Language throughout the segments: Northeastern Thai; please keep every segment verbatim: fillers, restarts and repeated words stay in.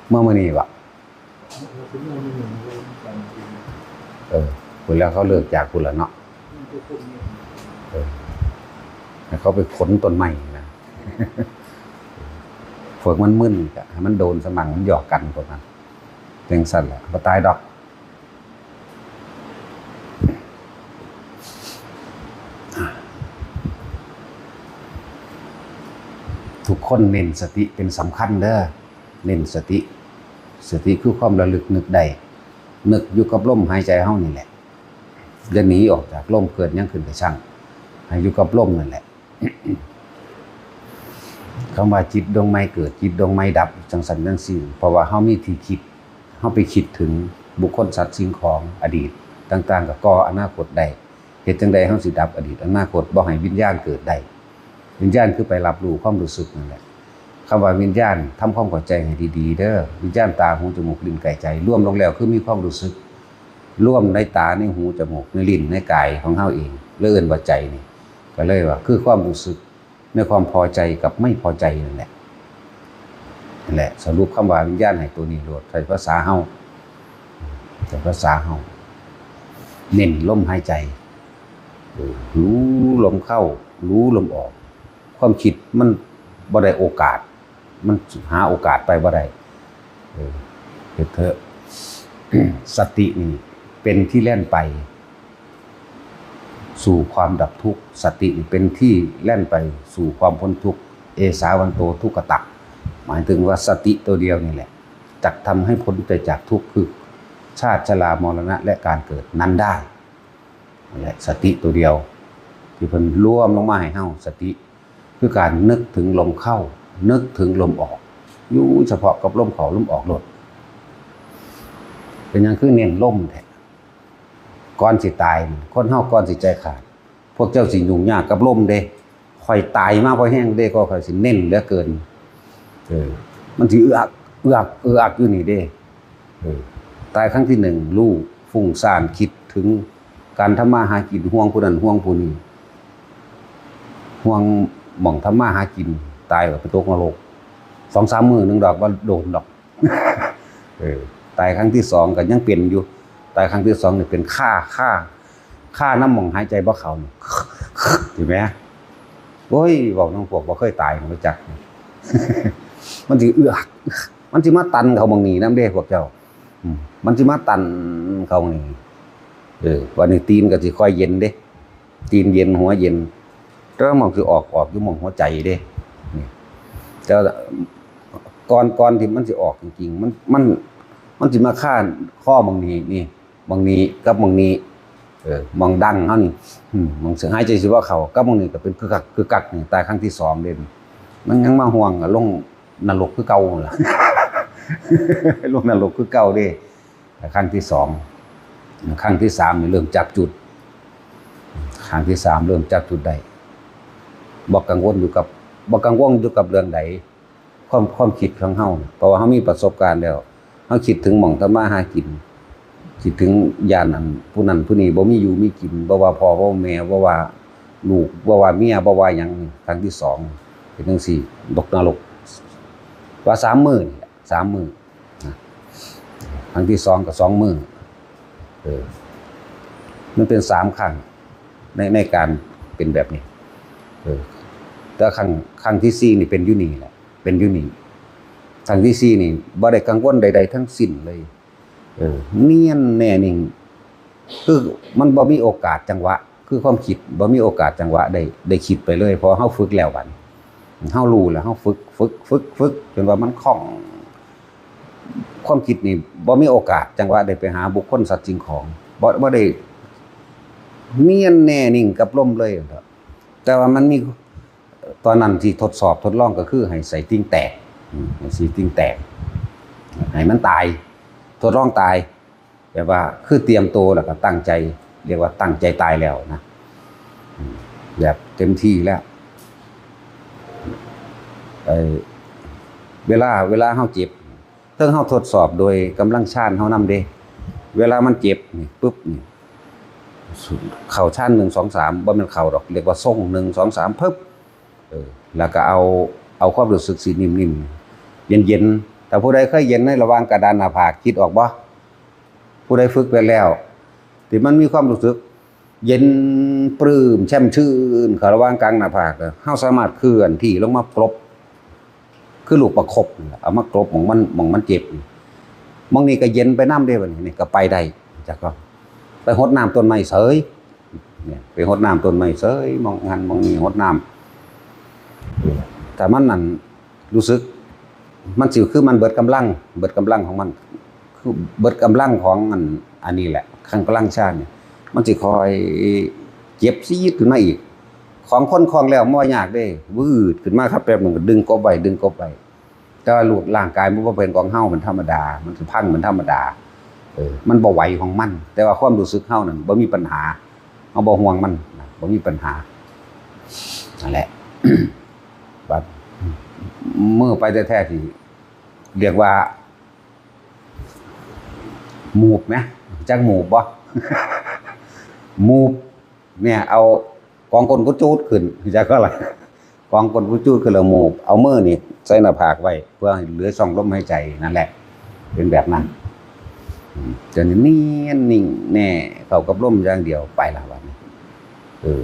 เมื่อมื้อนี้บ่ เออ พู้นแล้วเขาเลิกจากพู้นละเนาะ เออ ให้เขาไปขนต้นไม้นะ พวกมันมึนก็ให้มันโดนสมั่งมันหยอกกันพวกนั้น จั่งซั้นแหละ บ่ตายดอก ทุกคนเน้นสติเป็นสำคัญเด้อ เน้นสติ สติคือความระลึกนึกได้ นึกอยู่กับลมหายใจเฮานี่แหละ อย่าหนีออกจากลม เกิดหยังขึ้นก็ช่าง ให้อยู่กับลมนั่นแหละ คำว่าจิตดวงใหม่เกิด จิตดวงใหม่ดับ จั่งซั้นจั่งซี้ เพราะว่าเฮามีที่คิด เฮาไปคิดถึงบุคคลสัตว์สิ่งของอดีตต่างๆ ก็ก่ออนาคตได้ เฮ็ดจั่งใดเฮาสิดับอดีตอนาคต บ่ให้วิญญาณเกิดได้ วิญญาณคือไปรับรู้ความรู้สึกนั่นแหละ คำว่าวิญญาณ ทำความเข้าใจให้ดีๆ เด้อ วิญญาณตา หู จมูก ลิ้น กาย ใจ รวมลงแล้วคือมีความรู้สึก รวมในตา ในหู จมูก ในลิ้น ในกายของเฮาเอง แล้วเอิ้นว่าใจนี่ ก็เลยว่าคือความรู้สึกในความพอใจกับไม่พอใจนั่นแหละ นั่นแหละ สรุปคำว่าวิญญาณให้ตัวนี้โลด ใช้ภาษาเฮา ใช้ภาษาเฮา เน้นลมหายใจ เออ รู้ลมเข้า รู้ลมออก ความคิดมันบ่ได้โอกาส มันหาโอกาสไปบ่ได้ เออ เฮ็ดเถอะ สตินี่เป็นที่แล่นไปสู่ความดับทุกข์ สตินี่เป็นที่แล่นไปสู่ความพ้นทุกข์ เอสาวันโตทุกขตัก หมายถึงว่าสติตัวเดียวนี่แหละ จักทำให้พ้นไปจากทุกข์ คือชาติชรามรณะและการเกิดนั้นได้ นั่นแหละ สติตัวเดียว ที่เพิ่นรวมลงมาให้เฮา สติคือการนึกถึงลมเข้า นึกถึงลมออก อยู่เฉพาะกับลมเข้าลมออกโลด เป็นหยังคือเน้นลมแท้ ก่อนสิตาย คนเฮาก่อนสิใจขาด พวกเจ้าสิยุ่งยากกับลมเด้ ข้อยตายมาเพราะแฮงเด้ ก็ข้อยสิเน้นเหลือเกิน เออ มันสิเอือก เอือก เอือกอยู่นี่เด้ เออ ตายครั้งที่หนึ่ง รู้ ฟุ้งซ่าน คิดถึงการทำมาหากิน ห่วงผู้นั้น ห่วงผู้นี้ ห่วงหม่องทำมาหากิน ตายก็ไปตกนรก สองสามมื้อหนึ่งดอก บ่โดนดอก เออ ตายครั้งที่สองก็ยังเป็นอยู่ ตายครั้งที่สองนี่เป็นฆ่า ฆ่า ฆ่าน้ำหม่องหายใจบ่เข้านี่ เห็นไหม โอ้ย เว้านำพวกบ่เคยตายมันรู้จัก มันสิเอือก มันสิมาตันเข้าหม่องนี้นำเด้พวกเจ้า อืม มันสิมาตันเข้าหม่องนี้ เออ วันนี้ตีนก็สิค่อยเย็นเด้ ตีนเย็นหัวเย็น แต่ว่ามันสิออก ออกอยู่หม่องหัวใจเด้ นี่ แต่ว่าก่อน ก่อนที่มันสิออกจริงๆ มัน มัน มันสิมาฆ่าข้อหม่องนี้ นี่ หม่องนี้กับหม่องนี้ เออ หม่องดั้งเฮานี่ อืม หม่องสิหายใจสิบ่เข้า กับหม่องนี้ก็เป็นกึกกัก กึกกักนี่ ตายครั้งที่สองเด้ มันยังมาห่วงอะ ลงนรกคือเก่านั่นล่ะ ลงนรกคือเก่าเด้ ครั้งที่สอง ครั้งที่สามนี่เริ่มจับจุด ครั้งที่สามเริ่มจับจุดได้ บ่กังวลอยู่กับ บ่กังวลอยู่กับเรื่องใด ความ ความคิดของเฮา เพราะว่าเฮามีประสบการณ์แล้ว เฮาคิดถึงหม่องทำมาหากิน คิดถึงย่านอันผู้นั้นผู้นี้บ่มีอยู่มีกิน บ่ว่าพ่อ บ่ว่าแม่ บ่ว่าลูก บ่ว่าเมีย บ่ว่าหยัง ครั้งที่สอง เป็นจั่งซี้ ตกนรก ว่าสามมื้อนี่แหละ สามมื้อ นะ ครั้งที่สองก็สองมื้อ เออ มันเป็นสามครั้ง ใน ในการเป็นแบบนี้ เออ แต่ครั้ง ครั้งที่สี่นี่เป็นอยู่นี่แหละ เป็นอยู่นี่ ครั้งที่สี่นี่บ่ได้กังวลใดๆทั้งสิ้นเลย เออ เนียนแน่นิ่ง คือมันบ่มีโอกาสจังหวะ คือความคิดบ่มีโอกาสจังหวะได้ ได้คิดไปเลย เพราะเฮาฝึกแล้วบัดนี้ เฮารู้แล้ว เฮาฝึก ฝึก ฝึก ฝึก จนว่ามันคล่อง ความคิดนี่บ่มีโอกาสจังหวะได้ไปหาบุคคลสัตว์สิ่งของ บ่ บ่ได้เนียนแน่นิ่งกับลมเลย แต่ว่ามันมี ตอนนั้นที่ทดสอบทดลองก็คือให้ใส่ติ่งแตก อืม ให้ใส่ติ่งแตก ให้มันตาย ทดลองตาย แบบว่าคือเตรียมตัวแล้วก็ตั้งใจ เรียกว่าตั้งใจตายแล้วนะ อืม แบบเต็มที่แล้ว เอ่อ เวลา เวลาเฮาเจ็บ เทิงเฮาทดสอบโดยกำลังฌานเฮานำเด้ เวลามันเจ็บนี่ปึ๊บนี่ เข้าฌานหนึ่ง สอง สาม บ่แม่นเข้าดอก เรียกว่าทรง หนึ่ง สอง สาม ปึ๊บ เออ แล้วก็เอา เอาความรู้สึกสินิ่มๆ เย็น ถ้าผู้ใดเคยเย็นในระหว่างกระดานหน้าผาก คิดออกบ่? ผู้ใดฝึกไปแล้ว ที่มันมีความรู้สึกเย็นปลื้มแช่มชื่นเข้าระหว่างกลางหน้าผาก เฮาสามารถเคลื่อนที่ลงมากลบ คือลูกประคบนี่ล่ะ เอามากลบหม่องมัน หม่องมันเจ็บนี่ หม่องนี้ก็เย็นไปนำเด้ บัดนี้นี่ก็ไปได้ จักก็ไปหดน้ำต้นไม้เสย เนี่ย ไปหดน้ำต้นไม้เสย หม่องหั้นหม่องนี้หดน้ำ ถ้ามันนั่น รู้สึก มันสิคือมันเบิดกำลัง เบิดกำลังของมัน คือเบิดกำลังของอัน อันนี้แหละ คังกำลังฌานเนี่ย มันสิคอยเจ็บซีดขึ้นมาอีก ของคนคล่องแล้วมันบ่ยากเด้ วืดขึ้นมาครับ แป๊บหนึ่งก็ดึงกบไว้ ดึงกบไว้ แต่ว่าลูกร่างกายมันบ่เป็นของเฮา มันธรรมดา มันสิพัง มันธรรมดา เออ มันบ่ไหวของมัน แต่ว่าความรู้สึกเฮานั่นบ่มีปัญหา เฮาบ่ห่วงมันนะ บ่มีปัญหา นั่นแหละ บัดมื้อไปแท้ๆ ที่เรียกว่า หมูบไหม จักหมูบบ่ หมูบ เนี่ย เอากองก้นกุจูดขึ้น จักก็ละ กองก้นกุจูดขึ้นแล้วหมูบ เอามือนี่ใส่หน้าผากไว้ เพื่อให้เหลือช่องลมหายใจ นั่นแหละ เป็นแบบนั้น อืม จนเนียนนิ่งแน่ เข้ากับลมอย่างเดียว ไปละวันนี้ เออ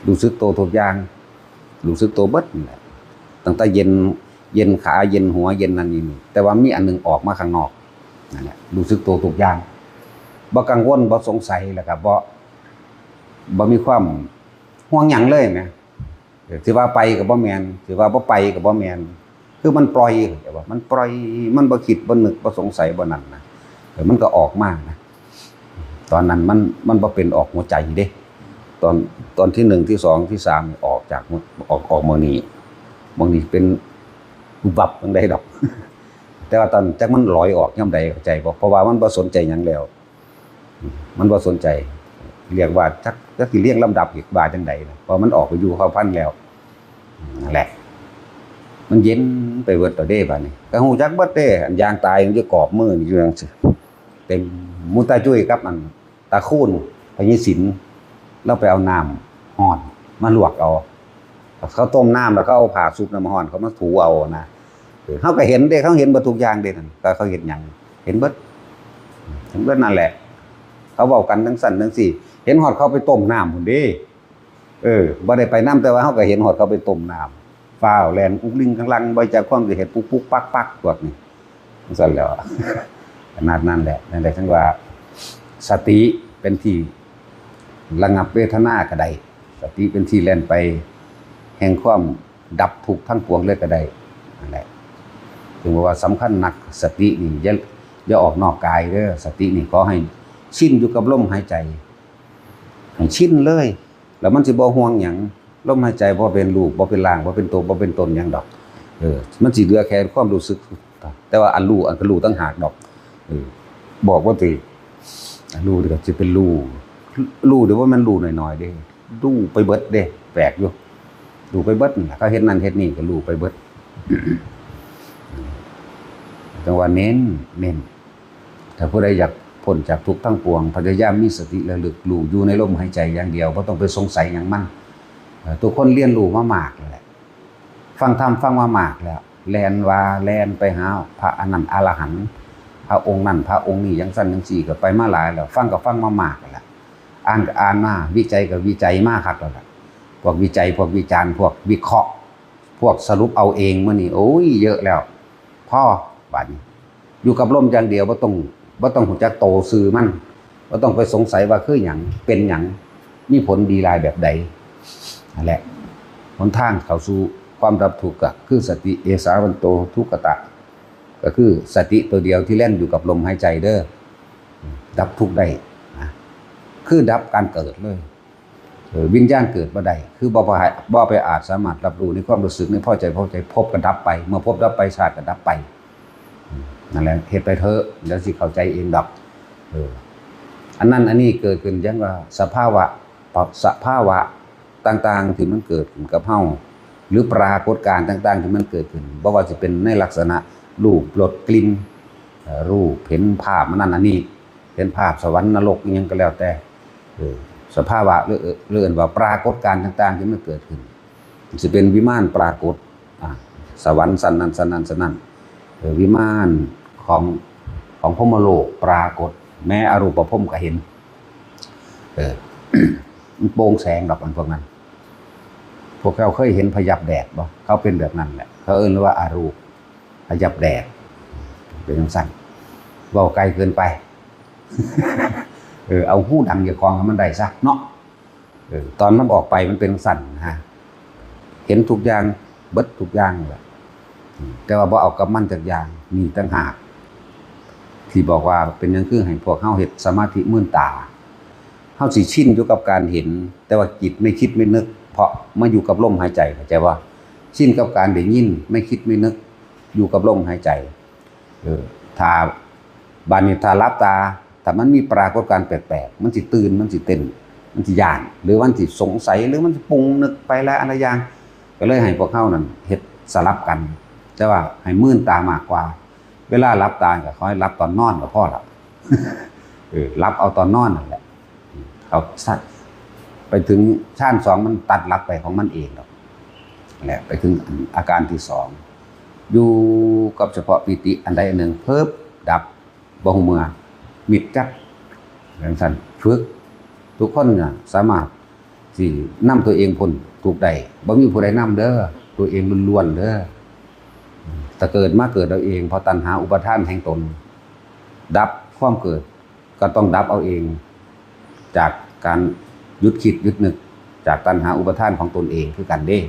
รู้สึกตัวทุกอย่าง รู้สึกตัวเบิดนั่นแหละ ตั้งแต่เย็น เย็นขา เย็นหัว เย็นนั่นนี่ แต่ว่ามีอันหนึ่งออกมาข้างนอก นั่นแหละ รู้สึกตัวทุกอย่าง บ่กังวล บ่สงสัย แล้วก็บ่ บ่มีความห่วงหยังเลยแหม เออ สิว่าไปก็บ่แม่น สิว่าบ่ไปก็บ่แม่น คือมันปล่อย เข้าใจบ่ มันปล่อย มันบ่คิด บ่นึก บ่สงสัย บ่นั่นนะ เออ มันก็ออกมานะ ตอนนั้นมัน มันบ่เป็นออกหัวใจเด้ ตอน ตอนที่หนึ่ง ที่สอง ที่สาม ออกจากหัว ออก ออกหม่องนี้ หม่องนี้เป็นอุบับจั่งใดดอก แต่ว่าตอนจักมันลอยออกยามใด เข้าใจบ่ เพราะว่ามันบ่สนใจหยังแล้ว มันบ่สนใจ เรียกว่าจัก จักสิเรียงลำดับอีกว่าจั่งใดนะ เพราะมันออกไปอยู่เข้าพันแล้ว นั่นแหละ มันเย็นไปเบิดแล้วเด้ บัดนี้ ก็ฮู้จักเบิดเด้ อันยางตายมันอยู่กรอบมือนี่อยู่จั่งซี้ เต็ม หมู่ตาจุ้ยกับอันตาคูน พญาสิน ลาวไปเอาน้ำร้อนมาลวกเอา เขาต้มน้ำแล้วเขาเอาผ้าชุบน้ำร้อนเขามาถูเอานะ เออ เขาก็เห็นเด้ เขาเห็นเบิดทุกอย่างเด้นั่น ก็เขาเห็นหยัง เห็นเบิด เห็นเบิดนั่นแหละ เขาเว้ากันจั่งซั้นจั่งซี้ เห็นฮอดเขาไปต้มน้ำพุ้นเด้ เออ บ่ได้ไปนำ แต่ว่าเขาก็เห็นฮอดเขาไปต้มน้ำ ฟ้าวแล่นกุกลิงกังลัง บ่จักความสิเฮ็ดปุ๊กปุ๊กปักปักพวกนี้ จั่งซั้นแหล้ว ขนาดนั้นแหละ นั่นแหละ ถึงว่า สติเป็นที่ระงับเวทนาก็ได้ สติเป็นที่แล่นไปแห่งความดับทุกข์ทั้งปวงเลยก็ได้ นั่นแหละ ถึงบอกว่าสำคัญนัก สตินี่อย่า อย่าออกนอกกายเด้อ สตินี่ขอให้ชินอยู่กับลมหายใจ ให้ชินเลย แล้วมันสิบ่ห่วงหยัง ลมหายใจบ่เป็นรูป บ่เป็นร่าง บ่เป็นตัว บ่เป็นตนหยังดอก เออ มันสิเหลือแค่ความรู้สึก แต่ว่าอันรู้ อันก็รู้ต่างหากดอก เออ บอกบ่ถืก อันรู้นี่ก็สิเป็นรู้ รู้เดี๋ยวว่ามันรู้น้อยๆเด้ รู้ไปเบิดเด้ แปลกอยู่ รู้ไปเบิดนั่นล่ะ เขาเฮ็ดนั่นเฮ็ดนี่ก็รู้ไปเบิด จั่งว่าเน้น เน้น ถ้าผู้ใดอยากพ้นจากทุกข์ทั้งปวง พยายามมีสติระลึกรู้อยู่ในลมหายใจอย่างเดียว บ่ต้องไปสงสัยหยังมัน เอ่อ ทุกคนเรียนรู้มามากแล้วแหละ ฟังธรรมฟังมามากแล้ว แล่นว่าแล่นไปหาพระอันนั้นอรหันต์ พระองค์นั้นพระองค์นี้ จั่งซั้นจั่งซี้ ก็ไปมาหลายแล้ว ฟังก็ฟังมามากแล้ว อ่านก็อ่านมา วิจัยก็วิจัยมาคักแล้วล่ะ พวกวิจัย พวกวิจารณ์ พวกวิเคราะห์ พวกสรุปเอาเองมื้อนี้ โอ้ย เยอะแล้ว พอ บัดนี้ อยู่กับลมอย่างเดียว บ่ต้อง บ่ต้องฮู้จักโตซื่อมัน บ่ต้องไปสงสัยว่าคือหยัง เป็นหยัง มีผลดีร้ายแบบใด นั่นแหละ หนทางเข้าสู่ความดับทุกข์ก็คือสติ เอสาวันโต ทุกขตะ ก็คือสติตัวเดียวที่แล่นอยู่กับลมหายใจเด้อ ดับทุกข์ได้นะ คือดับการเกิดเลย เออ วิญญาณเกิดบ่ได้ คือบ่ไป บ่ไปอาจสามารถรับรู้ในความรู้สึก ในพอใจ พอใจ ภพก็ดับไป เมื่อภพดับไป ชาติก็ดับไป อืม นั่นแหละ เฮ็ดไปเถอะ เดี๋ยวสิเข้าใจเองดอก เออ อันนั้นอันนี้เกิดขึ้นจั่งว่าสภาวะ ปรับสภาวะต่างๆที่มันเกิดขึ้นกับเฮา หรือปรากฏการณ์ต่างๆที่มันเกิดขึ้น บ่ว่าสิเป็นในลักษณะรูป รส กลิ่น เอ่อ รูป เห็นภาพอันนั้นอันนี้ เห็นภาพสวรรค์นรกอิหยังก็แล้วแต่ เออ สภาวะ หรือ หรือเอิ้นว่าปรากฏการณ์ต่างๆที่มันเกิดขึ้น สิเป็นวิมานปรากฏ อ่า สวรรค์ชั้นนั้น ชั้นนั้น ชั้นนั้น เออ วิมานของ ของพรหมโลกปรากฏ แม้อรูปพรหมก็เห็น เออ มันโปร่งแสงดอกอันพวกนั้น พวกเขาเคยเห็นพยับแดดบ่ เขาเป็นแบบนั้นแหละ เขาเอิ้นว่าอารูป พยับแดด เป็นจั่งซั้น เว้าไกลเกินไป เออ เอาฮูดังเจ้าของให้มันได้ซะเนาะ เออ ตอนมันออกไปมันเป็นจั่งซั้นนะฮะ เห็นทุกอย่าง เบิดทุกอย่างแหละ อืม แต่ว่าบ่เอากับมันจักอย่าง นี่ต่างหาก ที่บอกว่าเป็นหยังคือให้พวกเฮาเฮ็ดสมาธิมืนตา เฮาสิชินอยู่กับการเห็น แต่ว่าจิตไม่คิดไม่นึก เพราะมาอยู่กับลมหายใจ เข้าใจบ่ ชินกับการได้ยิน ไม่คิดไม่นึก อยู่กับลมหายใจ เออ ถ้า บาดนี้ถ้าหลับตา ถ้ามันมีปรากฏการณ์แปลกๆ มันสิตื่น มันสิเต้น มันสิย้าน หรือมันสิสงสัย หรือมันสิปรุงนึกไปหลายอันหลายอย่าง ก็เลยให้พวกเฮานั่นเฮ็ดสลับกัน แต่ว่าให้มืนตามากกว่า เวลาหลับตาก็ขอให้หลับตอนนอนก็พอละ เออ หลับเอาตอนนอนนั่นแหละ เขาสัตว์ ไปถึงฌานสองมันตัดหลับไปของมันเองดอก แหละ ไปถึงอาการที่สอง อยู่กับเฉพาะปีติอันใดอันหนึ่ง เพิบ ดับ บ่ฮู้เมื่อ มิดจัด จั่งซั้น ฝึก ทุกคนน่ะสามารถสินำตัวเองพ้นทุกข์ได้ บ่มีผู้ใดนำเด้อ ตัวเองล้วนๆเด้อ แต่เกิดมาเกิดเอาเอง เพราะตัณหาอุปาทานแห่งตน ดับความเกิด ก็ต้องดับเอาเอง จากการหยุดคิดหยุดนึก จากตัณหาอุปาทานของตนเองคือกันเด้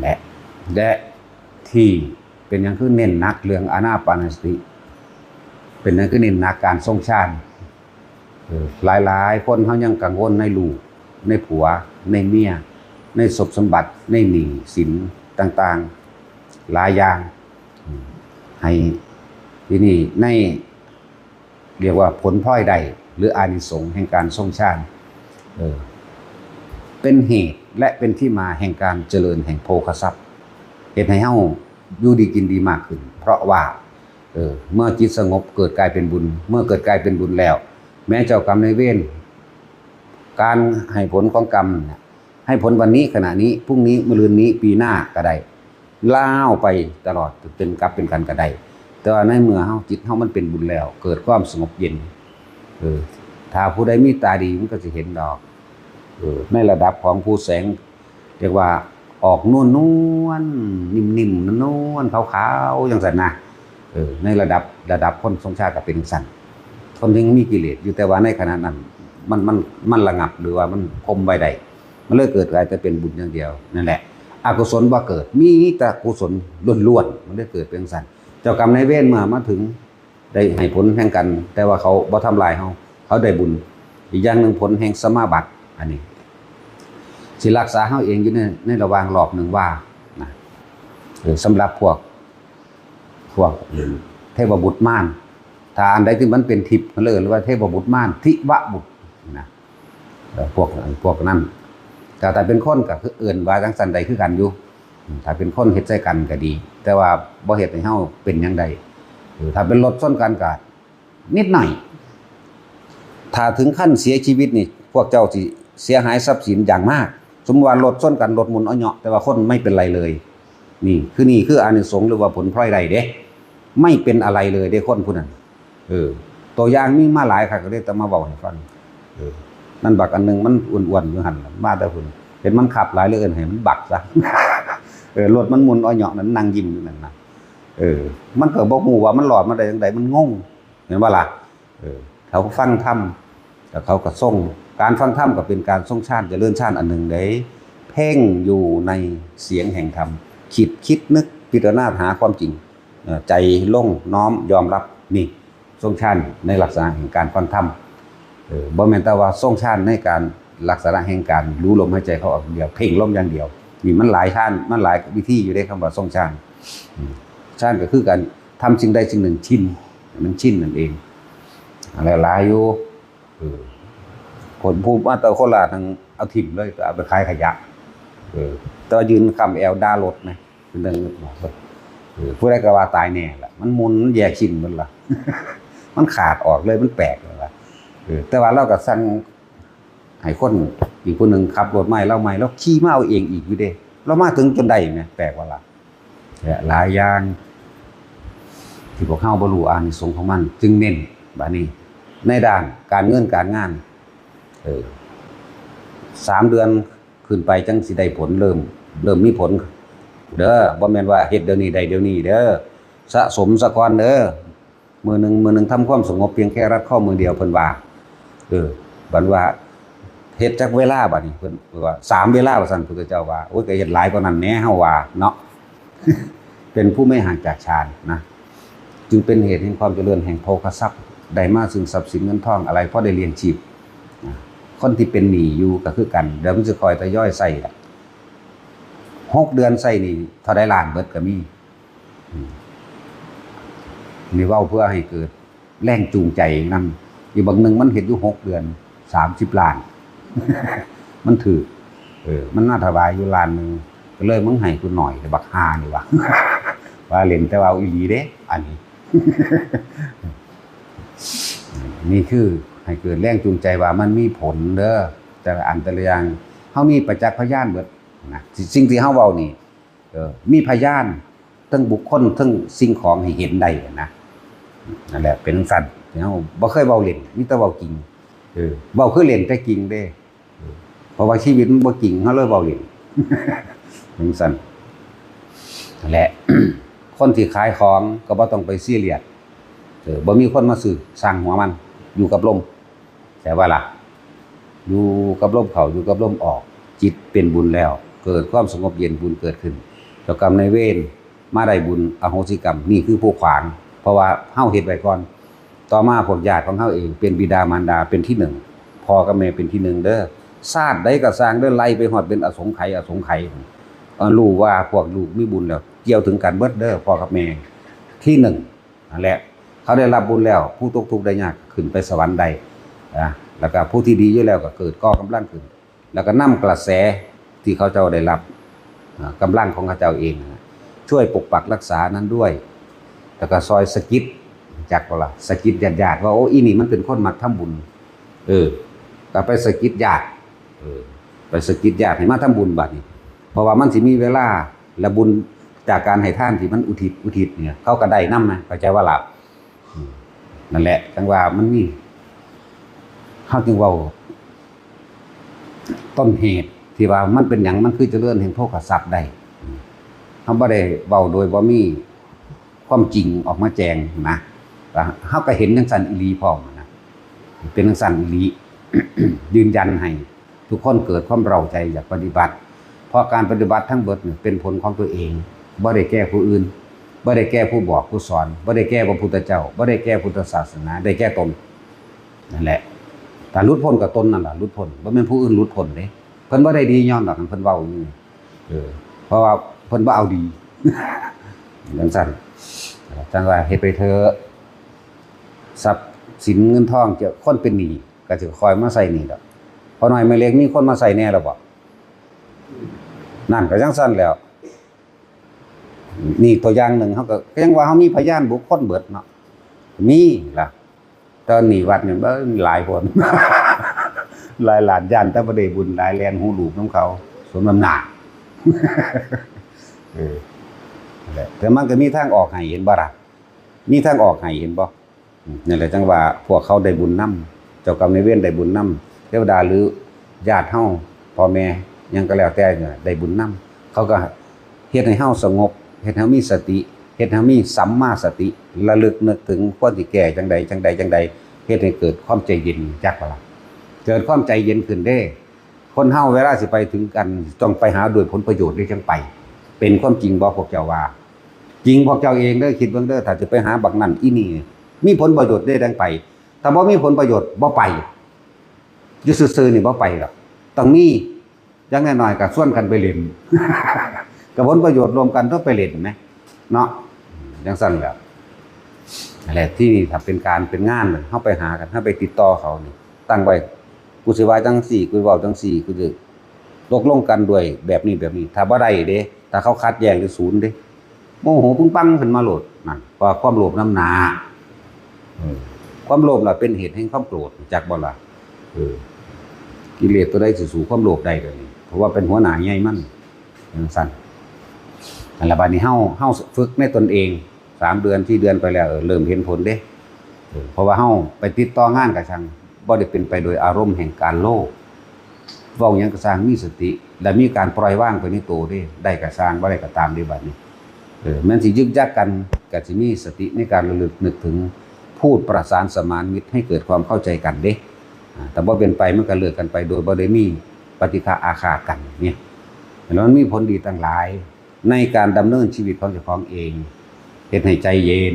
และ และที่เป็นหยังคือเน้นหนักเรื่องอานาปานสติ เป็นหยังคือเน้นหนักการทรงฌาน เออ หลายๆคนเขายังกังวลในลูก ในผัว ในเมีย ในทรัพย์สมบัติ ในหนี้สินต่างๆ หลายอย่าง อืม ให้ที่นี่ใน เรียกว่าผลพลอยได้ หรืออานิสงส์แห่งการทรงฌาน เออ เป็นเหตุและเป็นที่มาแห่งการเจริญแห่งโภคทรัพย์ เฮ็ดให้เฮาอยู่ดีกินดีมากขึ้น เพราะว่า เออ เมื่อจิตสงบเกิดกลายเป็นบุญ เมื่อเกิดกลายเป็นบุญแล้ว แม้เจ้ากรรมนายเวร การให้ผลของกรรมเนี่ย ให้ผลวันนี้ขณะนี้ พรุ่งนี้ มะรืนนี้ ปีหน้าก็ได้ ลาวไปตลอด เป็นกลับเป็นกันก็ได้ แต่ว่าในเมื่อเฮา จิตเฮามันเป็นบุญแล้ว เกิดความสงบเย็น เออ ถ้าผู้ใดมีตาดีมันก็สิเห็นดอก เออ ในระดับของผู้แสง เรียกว่าออกนวลนวล นิ่มๆ นวลๆ ขาวๆ จั่งซั้นนะ เออ ในระดับ ระดับคนทรงฌานก็เป็นจั่งซั้น คนยังมีกิเลสอยู่ แต่ว่าในขณะนั้น มัน มัน มันระงับ หรือว่ามันข่มไว้ได้ มันเลยเกิดกลายแต่เป็นบุญอย่างเดียว นั่นแหละ อกุศลบ่เกิด มีแต่กุศลล้วนๆ มันเลยเกิดเป็นจั่งซั้น เจ้ากรรมนายเวรเมื่อมาถึง ได้ให้ผลแห่งกัน แต่ว่าเขาบ่ทำลายเฮา เขาได้บุญ อีกอย่างหนึ่งผลแห่งสมาบัติ อันนี้ สิรักษาเฮาเองอยู่ใน ในระหว่างรอบหนึ่งวา นะ เออ สำหรับพวก พวก เทพบุตรมาร ถ้าอันใดที่มันเป็นทิพย์ เพิ่นเลยเอิ้นว่าเทพบุตรมาร ทิวบุตร นะ เอ่อ พวก พวกนั้น แต่ถ้าเป็นคนก็คือเอิ้นว่าจั่งซั้นได้คือกันอยู่ อืม ถ้าเป็นคนเฮ็ดใส่กันก็ดี แต่ว่าบ่เฮ็ดให้เฮาเป็นหยังใด เออ ถ้าเป็นรถชนกันก็นิดหน่อย ถ้าถึงขั้นเสียชีวิตนี่ พวกเจ้าสิเสียหายทรัพย์สินอย่างมาก สมมุติว่ารถชนกัน รถหมุนเอาเหยาะ แต่ว่าคนไม่เป็นไรเลย นี่คือ นี่คืออานิสงส์หรือว่าผลพลอยได้เด้ ไม่เป็นอะไรเลยเด้ คนผู้นั้น เออ ตัวอย่างมีมาหลายคัก ก็เลยแต่มาเว้าให้ฟัง เออ นั่นบักอันหนึ่งมันอ้วนๆอยู่หั่นล่ะ มาแต่พุ้น เห็นมันขับหลายเหลือเกิน ให้มันบักซะ เออ รถมันหมุนเอาเหยาะนั่น นั่งยิ้มอยู่นั่นนะ เออ มันก็บ่ฮู้ว่ามันรอดมาได้จั่งใด มันงง เห็นบ่ล่ะ เออ เขาฟังธรรม แล้วเขาก็ทรง การฟังธรรมก็เป็นการทรงฌาน เจริญฌานอันหนึ่งเด้ เพ่งอยู่ในเสียงแห่งธรรม คิด คิดนึก พิจารณาหาความจริง เอ่อ ใจลงน้อมยอมรับ นี่ ทรงฌานในลักษณะแห่งการฟังธรรม เออ บ่แม่นแต่ว่าทรงฌานในการลักษณะแห่งการรู้ลมหายใจเข้าออกอย่างเดียว เพ่งลมอย่างเดียว นี่มันหลายฌาน มันหลายวิธีอยู่เด้ คำว่าทรงฌาน อืม ฌานก็คือการทำสิ่งใดสิ่งหนึ่งชิน มันชินนั่นเอง อะไรหลายอยู่ เออ คนผู้มาแต่โคราชนั่งเอาถิ่มเลย ก็เอาไปขายขยะ เออ แต่ว่ายืนค้ำแอวด่ารถนะ เป็นเรื่อง เออ ผู้ใดก็ว่าตายแน่ล่ะ มันหมุน มันแยกชิ้นหมดล่ะ มันขาดออกเลย มันแปลกเลยล่ะ เออ แต่ว่าเราก็สั่งให้คนอีกผู้หนึ่งขับรถมาให้เราใหม่ เราขี่มาเอาเองอีกอยู่เด้ เรามาถึงจนได้แหม แปลกว่าล่ะ เนี่ย หลายอย่าง ที่พวกเฮาบ่รู้อานิสงส์ของมัน จึงเน้น บัดนี้ ในด้านการเงินการงาน เออ สามเดือนขึ้นไปจั่งสิได้ผล เริ่ม เริ่มมีผล เด้อ บ่แม่นว่าเฮ็ดเดี๋ยวนี้ได้เดี๋ยวนี้เด้อ สะสมซะก่อนเด้อ มื้อหนึ่ง มื้อหนึ่งทำความสงบเพียงแค่รัดข้อมือเดียว เพิ่นว่า เออ บัดว่า เฮ็ดจักเวลาบัดนี้ เพิ่นว่า สามเวลา ว่าซั่น พุทธเจ้าว่า โอ้ย ก็เฮ็ดหลายกว่านั้นแหน่ เฮาว่าเนาะ เป็นผู้ไม่ห่างจากฌานนะ จึงเป็นเหตุแห่งความเจริญแห่งโภคทรัพย์ ได้มาซึ่งทรัพย์สินเงินทองอะไร พอได้เลี้ยงชีพนะ คนที่เป็นหนี้อยู่ก็คือกัน เดี๋ยวมันสิคอยทยอยใส่ละ หกเดือนใส่หนี้เท่าใดล้านเบิดก็มี อืม นี่เว้าเพื่อให้เกิดแรงจูงใจนำ อีกบางหนึ่งมันเฮ็ดอยู่หกเดือน สามสิบล้าน มันถืก เออ มันมาถวายอยู่ล้านหนึ่ง ก็เลยมึงให้กูหน่อย แต่บักฮานี่วะ ว่าเล่น แต่ว่าเอาอีหลีเด้ อันนี้ นี่คือให้เกิดแรงจูงใจว่ามันมีผลเด้อ แต่ละอันแต่ละอย่าง เฮามีประจักษ์พยานเบิดนะ สิ่งที่เฮาเว้านี่ เออ มีพยาน ทั้งบุคคล ทั้งสิ่งของให้เห็นได้นะ นั่นแหละ เป็นจั่งซั้น เฮาบ่เคยเว้าเล่น มีแต่เว้าจริง เออ เว้าคือเล่นแต่จริงเด้ เออ เพราะว่าชีวิตมันบ่จริง เฮาเลยเว้าเล่น จั่งซั้น นั่นแหละ คนที่ขายของก็บ่ต้องไปซีเรียส เออ บ่มีคนมาซื้อ ช่างหัวมัน อยู่กับลม แต่ว่าล่ะ อยู่กับลมเข้า อยู่กับลมออก จิตเป็นบุญแล้ว เกิดความสงบเย็น บุญเกิดขึ้น เจ้ากรรมนายเวรมาได้บุญอโหสิกรรม นี่คือผู้ขวาง เพราะว่าเฮาเฮ็ดไว้ก่อน ต่อมาพวกญาติของเฮาเอง เป็นบิดามารดา เป็นที่หนึ่ง พ่อกับแม่เป็นที่หนึ่งเด้อ ชาติใดก็ซ่างเด้อ ไล่ไปฮอดเป็นอสงไขย อสงไขย เอ่อ รู้ว่าพวกลูกมีบุญแล้ว เกี่ยวถึงกันเบิดเด้อ พ่อกับแม่ ที่หนึ่ง นั่นแหละ เขาได้รับบุญแล้ว ผู้ตกทุกข์ได้ยากขึ้นไปสวรรค์ได้นะ แล้วก็ผู้ที่ดีอยู่แล้วก็เกิดก่อกำลังขึ้น แล้วก็นำกระแสที่เขาเจ้าได้รับ อ่า กำลังของเขาเจ้าเองนะ ช่วยปกปักรักษานั้นด้วย แล้วก็ซอยสะกิด จักบ่ล่ะ สะกิดญาติๆ ว่า โอ้ อีนี่มันเป็นคนมักทำบุญ เออ ก็ไปสะกิดญาติ เออ ไปสะกิดญาติให้มาทำบุญบัดนี้ เพราะว่ามันสิมีเวลา และบุญจากการให้ทานที่มันอุทิศ อุทิศเนี่ย เขาก็ได้นำนะ เข้าใจว่าล่ะ อืม นั่นแหละ จั่งว่ามันมี เฮาจึงเว้า ต้นเหตุที่ว่ามันเป็นหยัง มันคือเจริญแห่งโภคทรัพย์ได้ อืม เฮาบ่ได้เว้าโดยบ่มีความจริงออกมาแจ้งนะ แล้วเฮาก็เห็นจั่งซั้นอีหลีพร้อมนะ เป็นจั่งซั้นอีหลี ยืนยันให้ทุกคนเกิดความเร้าใจอยากปฏิบัติ เพราะการปฏิบัติทั้งเบิดนี่เป็นผลของตัวเอง บ่ได้แก้ผู้อื่น บ่ได้แก้ผู้บอกผู้สอน บ่ได้แก้พระพุทธเจ้า บ่ได้แก้พุทธศาสนา ได้แก้ตน นั่นแหละ ถ้าหลุดพ้นก็ตนนั่นล่ะหลุดพ้น บ่แม่นผู้อื่นหลุดพ้นเด้ เพิ่นบ่ได้ดีย้อนดอก เพิ่นเว้าอยู่ เออ เพราะว่าเพิ่นบ่เอาดี จั่งซั้น จั่งว่าเฮ็ดไปเถอะ ทรัพย์สินเงินทอง เจ้าคนเป็นหนี้ก็สิคอยมาใส่หนี้ดอก พอน้อยแม่เล็กมีคนมาใส่แหน่แล้วบ่ นั่นก็จั่งซั้นแหล้ว นี่ตัวอย่างหนึ่ง เฮาก็ ก็ยังว่าเฮามีพยานบุคคลเบิดเนาะ มีล่ะ แต่หนี้วัดนี่ เบิ่งหลายคน หลายล้าน ย้านแต่บ่ได้บุญหลาย แล่นฮู้ลูกนำเขา สมน้ำหน้า เออ นั่นแหละ แต่มันก็มีทางออกให้ เห็นบ่ล่ะ มีทางออกให้ เห็นบ่ อืม นั่นแหละ จั่งว่าพวกเขาได้บุญนำ เจ้ากรรมนายเวรได้บุญนำ เทวดาหรือญาติเฮา พ่อแม่ หยังก็แล้วแต่เนี่ย ได้บุญนำ เขาก็เฮ็ดให้เฮาสงบ เฮ็ดให้เฮามีสติ เฮ็ดให้เฮามีสัมมาสติ ระลึกนึกถึงควรสิแก้จั่งใด จั่งใด จั่งใด เฮ็ดให้เกิดความใจเย็น จักบ่ล่ะ เกิดความใจเย็นขึ้นเด้ คนเฮาเวลาสิไปถึงกัน ต้องไปหาด้วยผลประโยชน์เด้จั่งไป เป็นความจริงบ่พวกเจ้าว่า จริงพวกเจ้าเองเด้อ คิดเบิ่งเด้อ ถ้าสิไปหาบักนั่นอีนี่ มีผลประโยชน์เด้จั่งไป ถ้าบ่มีผลประโยชน์บ่ไป อยู่ซื่อๆนี่บ่ไปดอก ต้องมี อย่างน้อยๆก็ชวนกันไปเล่น กับผลประโยชน์รวมกันต้องไปเล่นแหม เนาะ จั่งซั้นแหละ นั่นแหละ ที่นี่ถ้าเป็นการเป็นงานน่ะ เฮาไปหากัน เฮาไปติดต่อเขานี่ ตั้งไว้ กูสิว่าจั่งซี้ กูเว้าจั่งซี้ กูสิตกลงกันด้วยแบบนี้แบบนี้ ถ้าบ่ได้เด้ ถ้าเขาขัดแย้งหรือศูนย์เด้ โมโหปึ้งปังขึ้นมาโลด นั่น เพราะว่าความโลภนำหน้า เออ ความโลภน่ะเป็นเหตุแห่งความโกรธ จักบ่ล่ะ เออ กิเลสตัวใดสิสู้ความโลภได้เดี๋ยวนี้ เพราะว่าเป็นหัวหน้าใหญ่มัน จั่งซั้น นั่นล่ะ บัดนี้เฮา เฮาฝึกในตนเอง สามเดือนสี่เดือนไปแล้ว เออ เริ่มเห็นผลเด้ เออ เพราะว่าเฮาไปติดต่องานกะซัง บ่ได้เป็นไปโดยอารมณ์แห่งการโลภ เว้าหยังกะซังมีสติ และมีการปล่อยวางไปในโตเด้ ได้กะซัง บ่ได้กะตามเด้บัดนี้ เออ แม้นสิยึกยักกัน กะสิมีสติในการระลึกนึกถึง พูดประสานสมานมิตรให้เกิดความเข้าใจกันเด้ อ่า แต่บ่เป็นไปมันกะเลิกกันไปโดยบ่ได้มีปฏิฆะอาฆาตกันเนี่ย แล้วมันมีผลดีตั้งหลาย ในการดำเนินชีวิตของเจ้าของเอง เฮ็ดให้ใจเย็น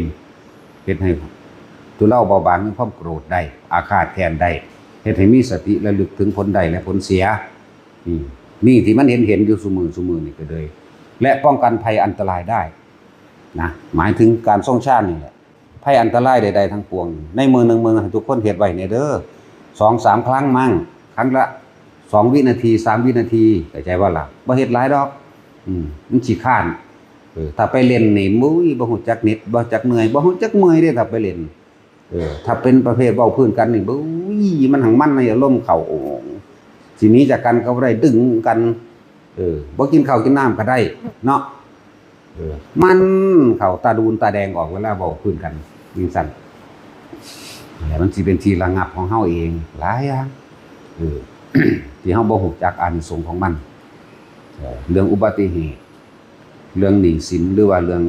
เฮ็ดให้ทุเลาเบาบางในความโกรธได้ อาฆาตแค้นได้ เฮ็ดให้มีสติระลึกถึงผลได้และผลเสีย นี่ นี่ที่มันเห็นเห็นอยู่ซุมื้อซุมื้อนี่กะเลย และป้องกันภัยอันตรายได้ นะ หมายถึงการทรงฌานนี่แหละ ภัยอันตรายใดๆทั้งปวง ในเมืองหนึ่งเมืองหนึ่ง ทุกคนเฮ็ดไว้เนี่ยเด้อ สองสามครั้งมั้ง ครั้งละสองวินาที สามวินาที เข้าใจบ่ล่ะ บ่เฮ็ดหลายดอก อืม มันขี้คร้าน เออ ถ้าไปเล่นนี่ มุ้ย บ่ฮู้จักเหน็ด บ่จักเหนื่อย บ่ฮู้จักเมื่อยเด้ ถ้าไปเล่น เออ ถ้าเป็นประเภทเว้าพื้นกันนี่ บุ้ย มันหังมันในอารมณ์เข้า โอ้ สิหนีจากกันกะบ่ได้ ดึงกัน เออ บ่กินข้าวกินน้ำกะได้ เนาะ เออ มันเข้าตาดูนตาแดงออกเวลาเว้าพื้นกันจั่งซั้น นั่นแหละ มันสิเป็นที่ระงับของเฮาเอง หลายอย่าง เออ ที่เฮาบ่ฮู้จักอานิสงส์ของมัน เออ เรื่องอุบัติเหตุ เรื่องหนี้สิน หรือว่าเรื่อง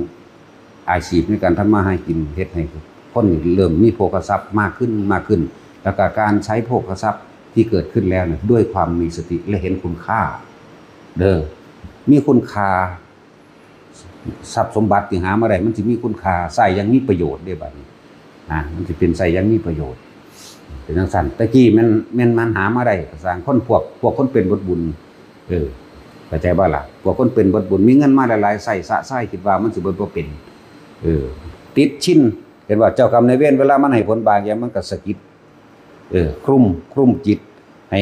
อาชีพในการทำมาหากิน เฮ็ดให้คนนี่เริ่มมีโภคทรัพย์มากขึ้น มากขึ้น แล้วกะการใช้โภคทรัพย์ที่เกิดขึ้นแล้วเนี่ย ด้วยความมีสติและเห็นคุณค่า เด้อ มีคุณค่า ทรัพย์สมบัติที่หามาได้ มันสิมีคุณค่า ใช้อย่างมีประโยชน์เด้บัดนี้ นะ มันสิเป็นใช้อย่างมีประโยชน์ เป็นจั่งซั้น แต่กี้แม่น แม่นมันหามาได้กะซัง คนพวก พวกคนเป็นเบิดบุญ เออ เข้าใจบ่ล่ะ พวกคนเป็นเบิดบุญ มีเงินมาหลายๆ ใช้สะสาย คิดว่ามันสิเบิดบ่เป็น เออ ติดชิน เห็นว่าเจ้ากรรมนายเวร เวลามันให้ผลบางอย่าง มันกะสะกิด เออ คลุม คลุมจิต ให้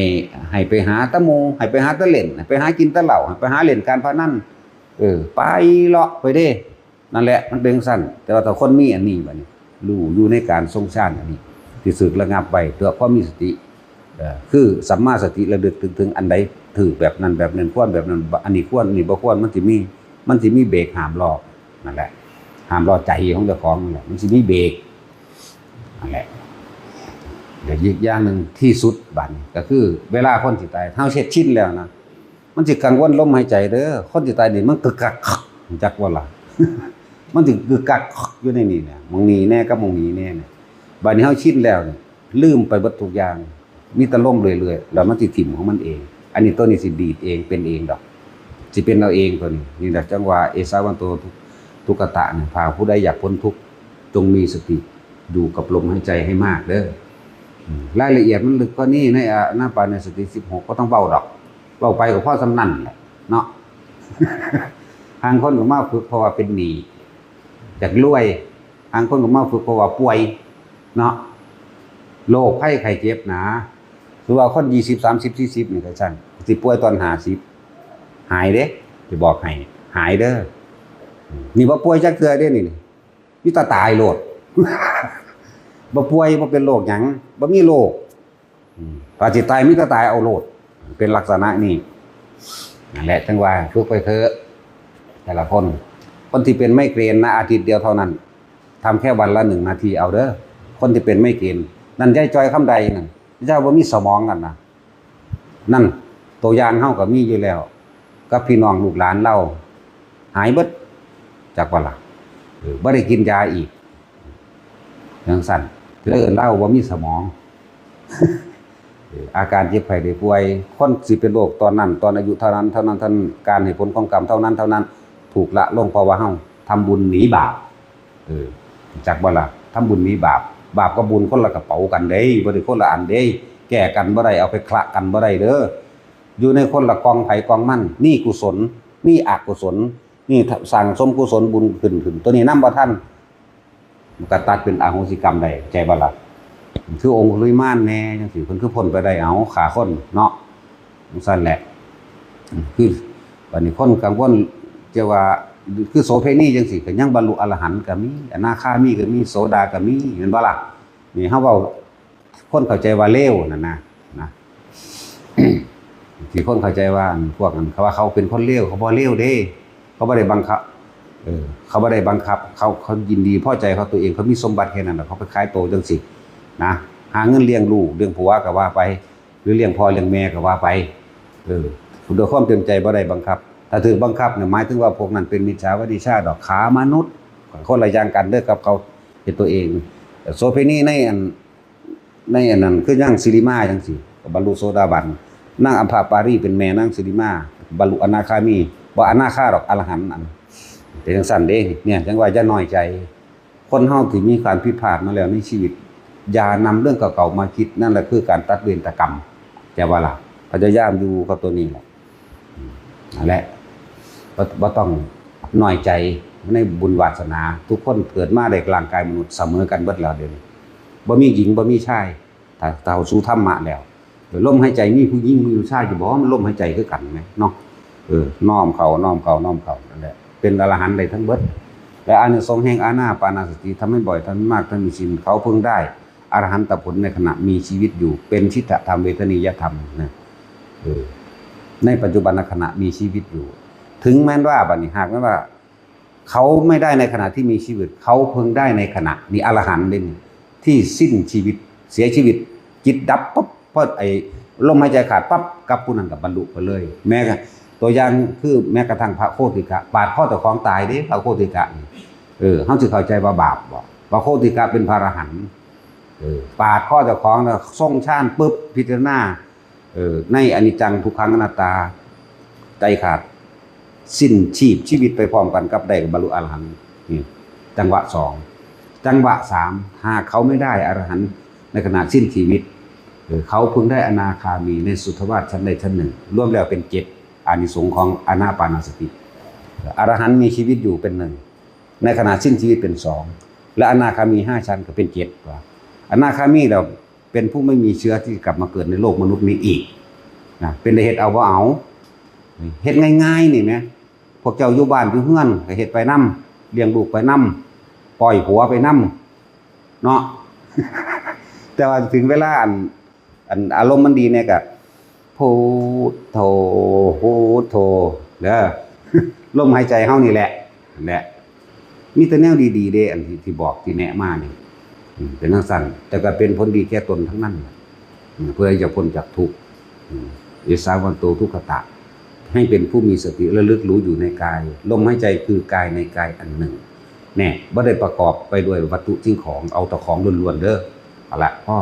ให้ไปหาแต่หมู่ ให้ไปหาแต่เล่น ให้ไปหากินแต่เหล้า ให้ไปหาเล่นการพนัน เออ ไปเลาะไปเด้ นั่นแหละ มันเป็นจั่งซั้น แต่ว่าถ้าคนมีอันนี้บัดนี้ รู้อยู่ในการทรงฌานอันนี้ ที่สึกระงับไว้เพื่อความมีสติ เอ่อ คือสัมมาสติระลึกถึง ถึงอันใดถูกแบบนั้นแบบนั้น ควรแบบนั้น อันนี้ควร อันนี้บ่ควร มันสิมี มันสิมีเบรกห้ามล้อ นั่นแหละ ห้ามล้อใจของเจ้าของนั่นแหละ มันสิมีเบรก นั่นแหละ เดี๋ยวอีกอย่างหนึ่งที่สุดบัดนี้กะคือ เวลาคนสิตาย เฮาเฮ็ดชินแล้วนะ มันสิกังวลลมหายใจเด้อ คนสิตายนี่มันกึกกัก จักบ่ล่ะ มันสิกึกกักอยู่ในนี่เนี่ย หม่องนี้แน่กับหม่องนี้แน่เนี่ย บัดนี้เฮาชินแล้วเนี่ย ลืมไปเบิดทุกอย่าง มีแต่ลมเรื่อยๆ แล้วมันสิถิ่มของมันเอง อันนี้ตัวนี้สิดีดเอง เป็นเองดอก สิเป็นเอาเองตัวนี้ นี่แหละจั่งว่า เอสาวันโต ทุกขตะเนี่ย ถ้าผู้ใดอยากพ้นทุกข์ จงมีสติอยู่กับลมหายใจให้มากเด้อ อืม รายละเอียดมันลึกกว่านี้ ในอานาปานสติสิบหก บ่ต้องเว้าดอก เว้าไปกะพอส่ำนั้นแหละเนาะ ห่างคนกะมาฝึกเพราะว่าเป็นหนี้ อยากรวย ห่างคนกะมาฝึกเพราะว่าป่วย เนาะ โรคภัยไข้เจ็บนะ คือว่าคนยี่สิบ สามสิบ สี่สิบ นี่กะซัง สิป่วยตอนห้าสิบ หายเด้ สิบอกให้ หายเด้อ นี่บ่ป่วยจักเทื่อเด้นี่ มีแต่ตายโลด บ่ป่วย บ่เป็นโรคหยัง บ่มีโรค อืม ถ้าสิตายมีแต่ตายเอาโลด เป็นลักษณะนี้ นั่นแหละ จั่งว่าฝึกไปเถอะ แต่ละคน คนที่เป็นไมเกรนนะ อาทิตย์เดียวเท่านั้น ทำแค่วันละหนึ่งนาทีเอาเด้อ คนที่เป็นไมเกรน นั่นยายจอยคำใดนั่น เจ้าบ่มีสมองกันนะ นั่น ตัวอย่างเฮากะมีอยู่แล้ว กับพี่น้องลูกหลานลาว หายเบิด จักบ่ล่ะ เออ บ่ได้กินยาอีก จั่งซั้น เลยเอิ้นลาวบ่มีสมอง เออ อาการเจ็บไข้ได้ป่วย คนสิเป็นโรคตอนนั้น ตอนอายุเท่านั้น เท่านั้น เท่านั้น การให้ผลของกรรมเท่านั้น เท่านั้น ถูกละลงเพราะว่าเฮาทำบุญหนีบาป เออ จักบ่ล่ะ ทำบุญหนีบาป บาปกับบุญคนละกระเป๋ากันเด้ บ่ได้คนละอันเด้ แก้กันบ่ได้ เอาไปคละกันบ่ได้เด้อ อยู่ในคนละกองไผกองมัน นี่กุศล นี่อกุศล นี่สั่งสมกุศลบุญขึ้น ขึ้น ตัวนี้นำบ่ทัน มันกะตัดเป็นอโหสิกรรมได้ เข้าใจบ่ล่ะ คือองคุลิมานแน่จั่งซี้ เพิ่นคือพ้นไปได้ เอา ฆ่าคนเนาะ จั่งซั้นแหละ คือ บัดนี้คนกังวล เจ้าว่า คือโสเภณีจั่งซี้ กะยังบรรลุอรหันต์กะมี อนาคามีกะมี โสดากะมี แม่นบ่ล่ะ นี่เฮาเว้า คนเข้าใจว่าเลวนั่นนะ นะ ที่คนเข้าใจว่า อันพวกนั้นเขาว่าเขาเป็นคนเลว เขาบ่เลวเด้ เขาบ่ได้บังคับ เออ เขาบ่ได้บังคับ เขา เขายินดีพอใจเขาตัวเอง เขามีสมบัติแค่นั้นแหละ เขาไปขายโตจังสินะ หาเงินเลี้ยงลูก เลี้ยงผัวก็ว่าไป หรือเลี้ยงพ่อเลี้ยงแม่ก็ว่าไป เออ โดยความเต็มใจบ่ได้บังคับ ถ้าถืกบังคับเนี่ย หมายถึงว่าพวกนั้นเป็นมิจฉาวัชฌีชาดอก ขามนุษย์ คนละอย่างกันเด้อกับเขาเฮ็ดตัวเอง โสเภณีในอัน ในอันนั้น คือนางสิริมาจังสิ ก็บรรลุโสดาบัน นางอัมพปาลีเป็นแม่นางสิริมา บรรลุอนาคามี บ่อนาคาดอก อรหันต์อัน เป็นจังซั่นเด้ เนี่ย จังว่าอย่าน้อยใจ คนเฮาที่มีการผิดพลาดมาแล้วในชีวิต อย่านำเรื่องเก่าๆมาคิด นั่นแหละคือการตัดเวรตัดกรรม แต่ว่าล่ะ พยายามอยู่กับตัวนี้แหละ อืม นั่นแหละ บ่ บ่ต้องน้อยใจในบุญวาสนา ทุกคนเกิดมาได้ร่างกายมนุษย์เสมอกันเบิดแล้วเดี๋ยวนี้ บ่มีหญิง บ่มีชาย ถ้า ถ้าเข้าสู่ธรรมะแล้ว ลมหายใจมีผู้หญิงมีผู้ชายอยู่บ่ มันลมหายใจคือกันแหมเนาะ เออ น้อมเข้า น้อมเข้า น้อมเข้า นั่นแหละ เป็นอรหันต์ได้ทั้งเบิด และอานิสงส์แห่งอานาปานสติ ทำให้บ่อย ทำให้มาก ทำให้ชิน เขาเพิ่งได้อรหันตผลในขณะมีชีวิตอยู่ เป็นชิตธรรม เวทนียธรรมนะ เออ ในปัจจุบันขณะมีชีวิตอยู่ ถึงแม้ว่าบัดนี้ หากแม้ว่า เขาไม่ได้ในขณะที่มีชีวิต เขาเพิ่งได้ในขณะ นี่อรหันต์เด้นี่ ที่สิ้นชีวิต เสียชีวิต จิตดับปั๊บ พอไอ้ลมหายใจขาดปั๊บ กับผู้นั้นก็บรรลุไปเลย แม้กระ ตัวอย่างคือแม้กระทั่งพระโคติกะ ปาดคอเจ้าของตายเด้ พระโคติกะนี่ เออ เฮาสิเข้าใจว่าบาปบ่ พระโคติกะเป็นพระอรหันต์ เออ ปาดคอเจ้าของแล้วทรงฌานปุ๊บ พิจารณา เออ ในอนิจจัง ทุกขัง อนัตตา ใจขาด สิ้นชีพ ชีวิตไปพร้อมกันกับได้บรรลุอรหันต์ นี่ จังหวะสอง จังหวะสาม หากเขาไม่ได้อรหันต์ในขณะสิ้นชีวิต เออ เขาเพิ่งได้อนาคามีในสุทธาวาสชั้นใดชั้นหนึ่ง รวมแล้วเป็นเจ็ด อานิสงส์ของอานาปานสติ อรหันต์มีชีวิตอยู่เป็นหนึ่ง ในขณะสิ้นชีวิตเป็นสอง และอนาคามีห้าชั้นก็เป็นเจ็ด ว่า อนาคามีแล้วเป็นผู้ไม่มีเชื้อที่กลับมาเกิดในโลกมนุษย์นี้อีกนะ เป็นได้เฮ็ดเอาบ่เอา เฮ็ดง่ายๆนี่แหม พวกเจ้าอยู่บ้านอยู่เฮือนก็เฮ็ดไปนำ เลี้ยงลูกไปนำ ปล่อยผัวไปนำ เนาะ แต่ว่าถึงเวลาอัน อันอารมณ์มันดีเนี่ยก็ พุทโธ พุทโธ เด้อ ลมหายใจเฮานี่แหละ นั่นแหละ มีแต่แนวดีๆเด้ อันที่ ที่บอกที่แนะมานี่ อืม เป็นจั่งซั้น แต่ก็เป็นผลดีแก่ตนทั้งนั้น อืม เพื่อจะพ้นจากทุกข์ อืม เอสาวันโตทุกขตะ ให้เป็นผู้มีสติระลึกรู้อยู่ในกาย ลมหายใจคือกายในกายอันหนึ่ง แน่ บ่ได้ประกอบไปด้วยวัตถุสิ่งของ เอาแต่ของล้วนๆเด้อ เอาละ พ่อ